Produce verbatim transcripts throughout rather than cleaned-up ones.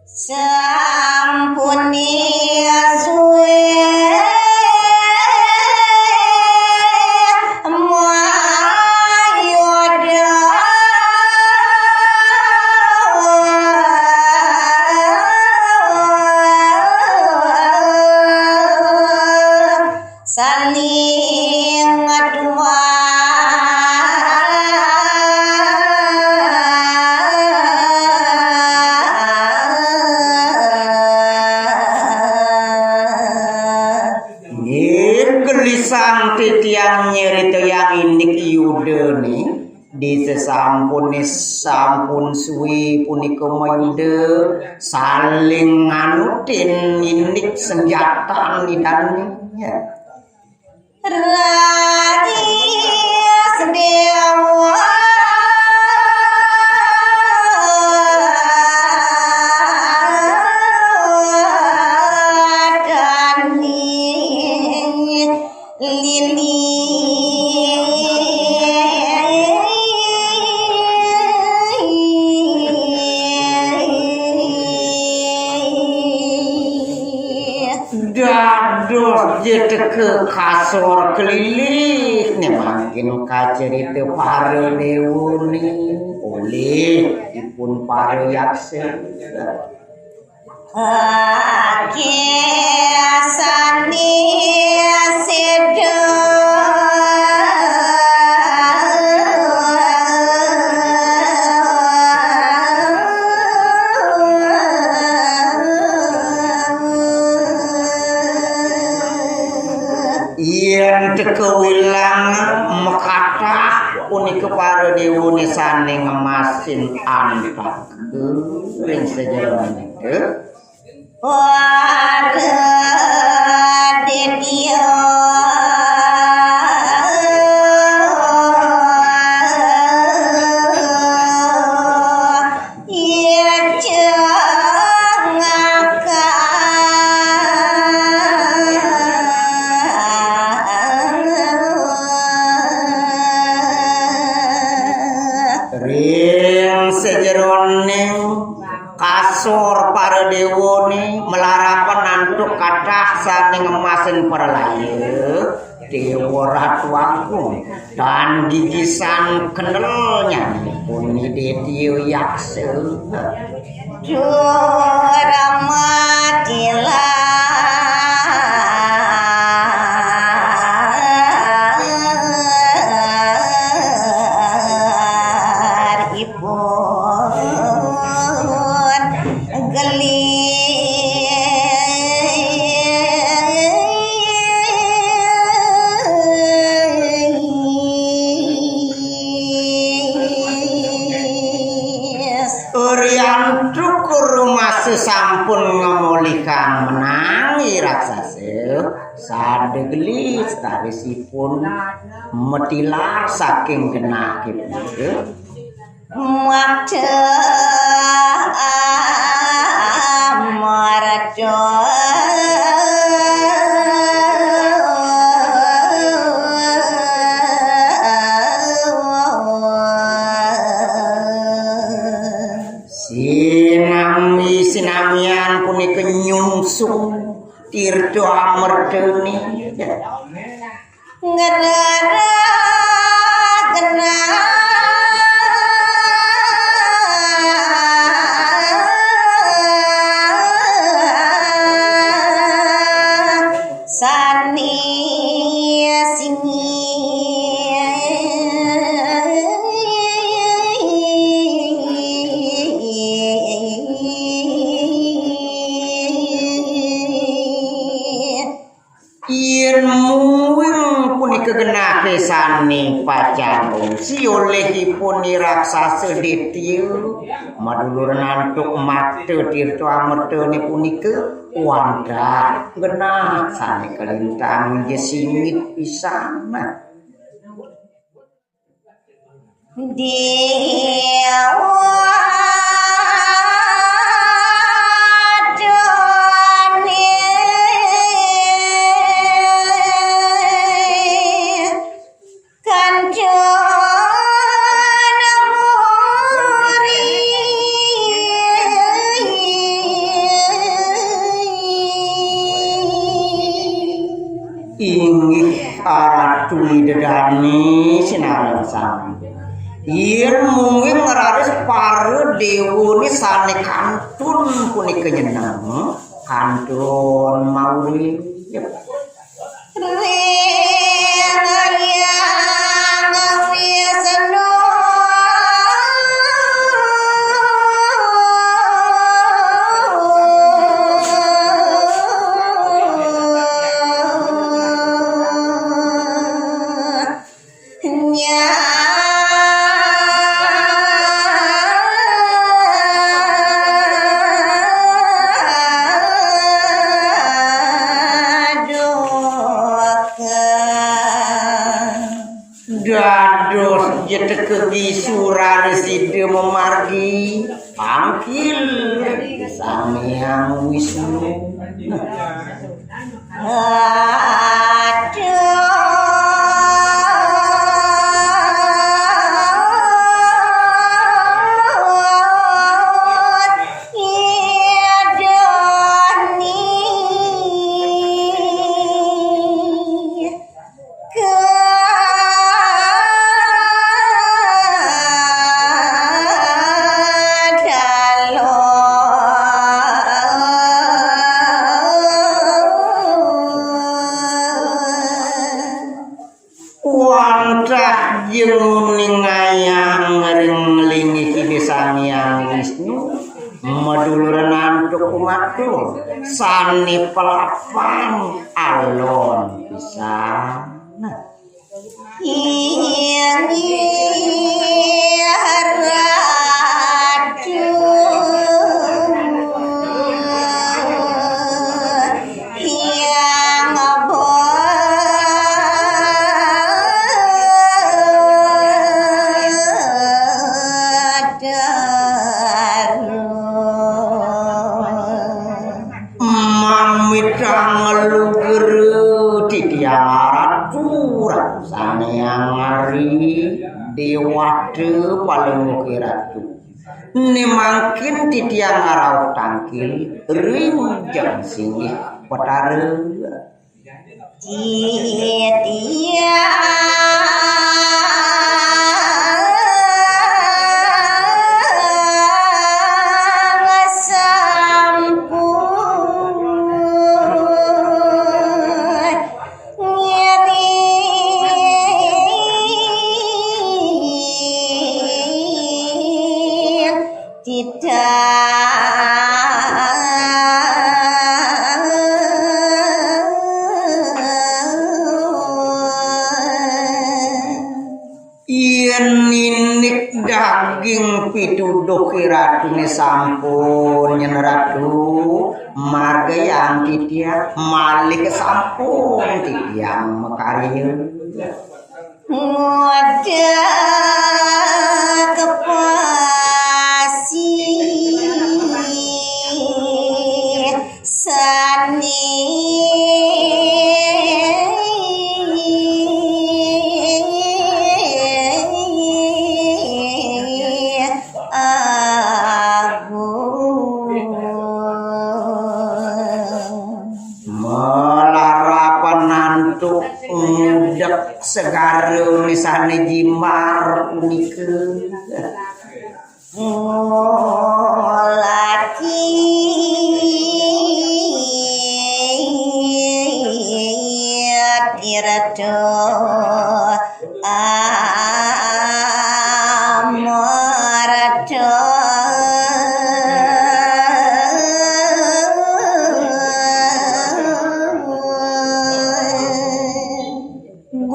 Sampun suwe mayuda saling ngeduan. Nggih, gelisang titiang nyeritayang indik Yuda ni, di sesampune sampun suwi punika mayuda saling nganutin indik senjatan idane. Raris Dewa Dani Lili. Dados jeteka kasor keliling ne mangkin kacerita para dewa ni oleh ipun para yaksa. Ake sani seda. Yen teka wilang makatah punika para dewa ne sane ngemasin antak ring sajeroning. Para Detya. Iya cengakar. Ring sajeroning kasor para dewa ni malarapan antuk kathah sane ngemasin pralaya, Dewa Ratu Agung tan gigisan kenelnya pun Detya Yaksa. Durmatilah ipun geli. Riantuk rumasa sampun ngamolihang menangi raksasa, sada gelis rarisipun matilar saking genahipun. Makta amarta. Sinami sinamian punika nyungsung tirta amertane. Ngerara genah sani singi. Yen mungguing punika genah sane pacang ngungsi olehipun i raksasa Detya, madulur antuk makta tirta amertane punika wantah genah sane kalintang inggih singit pisan. Dewa Dani Kancana Muri. Inggih Ratu Ida Dané sinareng sami. Yén mungguing raris para déwané sané kantun punika nyeneng, kantun maurip. Ring Hyang Wisnu. Dados jetek kegisu raris sida mamargi pangkil Sang Hyang Wisnu. Wantah jenguningayang ring linggih Ida Sang Hyang Wisnu, maduluran antuk umatur, sané pelapan alon pisan. Inggih Ratu Hyang Betara. Mamitang lugra titiang Ratu, Ratu Sang Hyang Ari Déwata Palungguh Ratu. Né mangkin titiang ngrauh tangkil ring jeng singgih Betara. Titiang sampun ngiring titiang. Yén indik daging pituduh iratuné sampun nyen Ratu, margiang titiang malih sampun titiang makarya. Ngodeg pasi sané agung. Malarapan antuk ngudek segara misané jimbar punika. Ngulaki tirta amarta.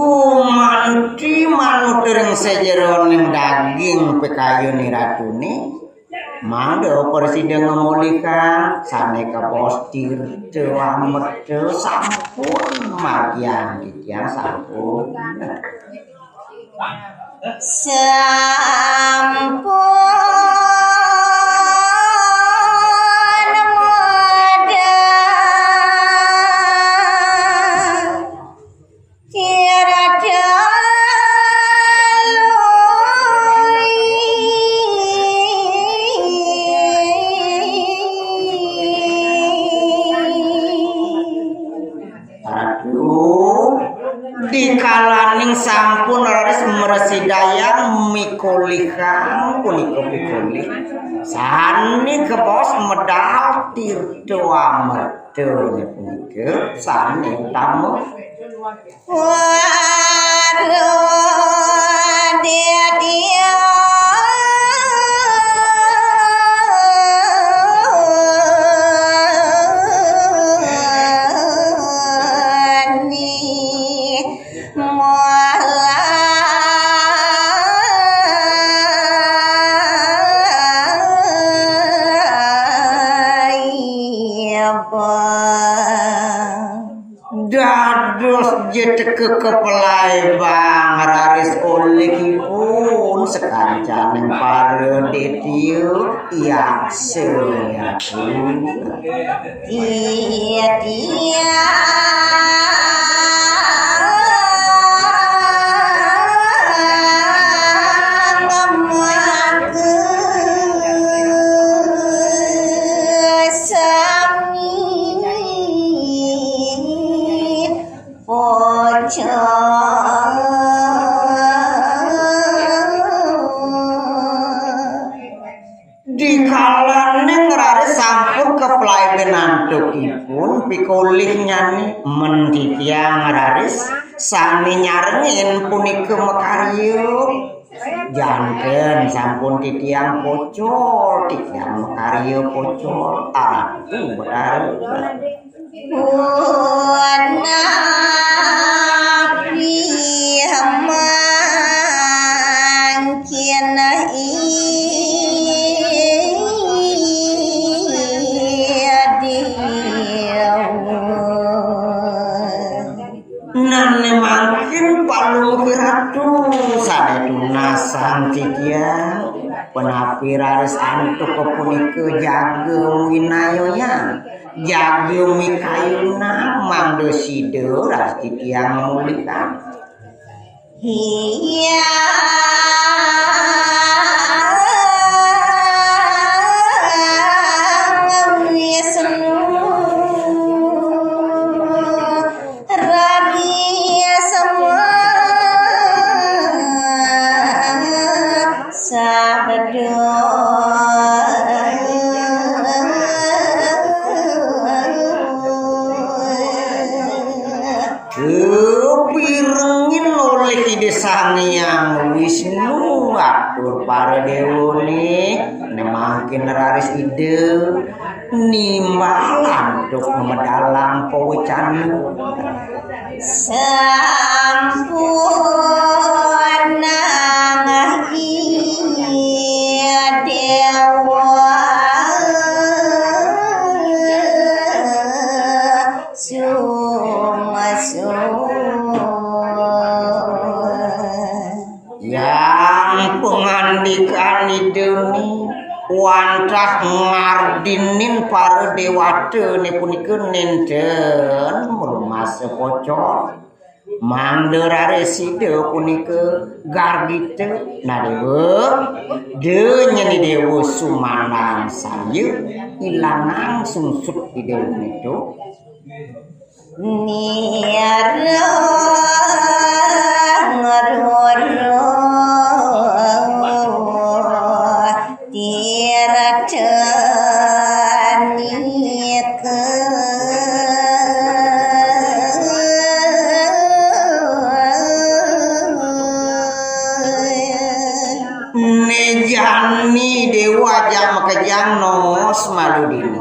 Gumanti manut ring sajeroning daging pikayun iratuné, mangda prasida ngamolihang sané kabaos tirta amarta sampun margiang titiang sampun. Sampun modal. Tiada lui. Aduh, Dikalaning sampun raris mrasidayang mikolihang punika pikolih, sane kabaos medal tirta amerta punika sane utama. Dados jeteka kepelai bang raris olihipun sakancaning para detya yaksa. Iya, iya. Dikalaning raris sampun kapelaibin antukipun pikolihnyane, men titiang raris sane nyarengin punika makarya. Janten sampun titiang pocol, titiang makarya pocol, Ratu Betara. Punapi mangkin iya dewa. Nane mangkin Palungguh Ratu sane tunasang titiang, punapi raris antuk punika jaga winayayang, jaga mikayunan mangda sida raris titiang mulihang. Iya Wisnu. Rabi semua sabdo. Kepirengin olih Ida Sang Hyang Wisnu atur para dewane, nemangkin raris Ida nimbal antuk medalang pawecana. Sampunang iya dewa sumasung. Yang pangandikan Ida ni wantah ngardinin para dewatane punika nenten rumasa pocol. Mangda raris sida punika gargita. Nah, dewa, denyeni dewa sumandang saya ilangang sungsut Ida punika. Nirang roro tirtanika. Nejani dewa ajak makejang nos malu dini.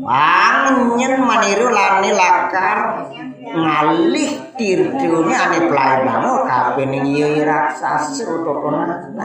Pang nyen manira lane lakar ngalih tirtane ane pelai banget kapining iya raksasa totonan.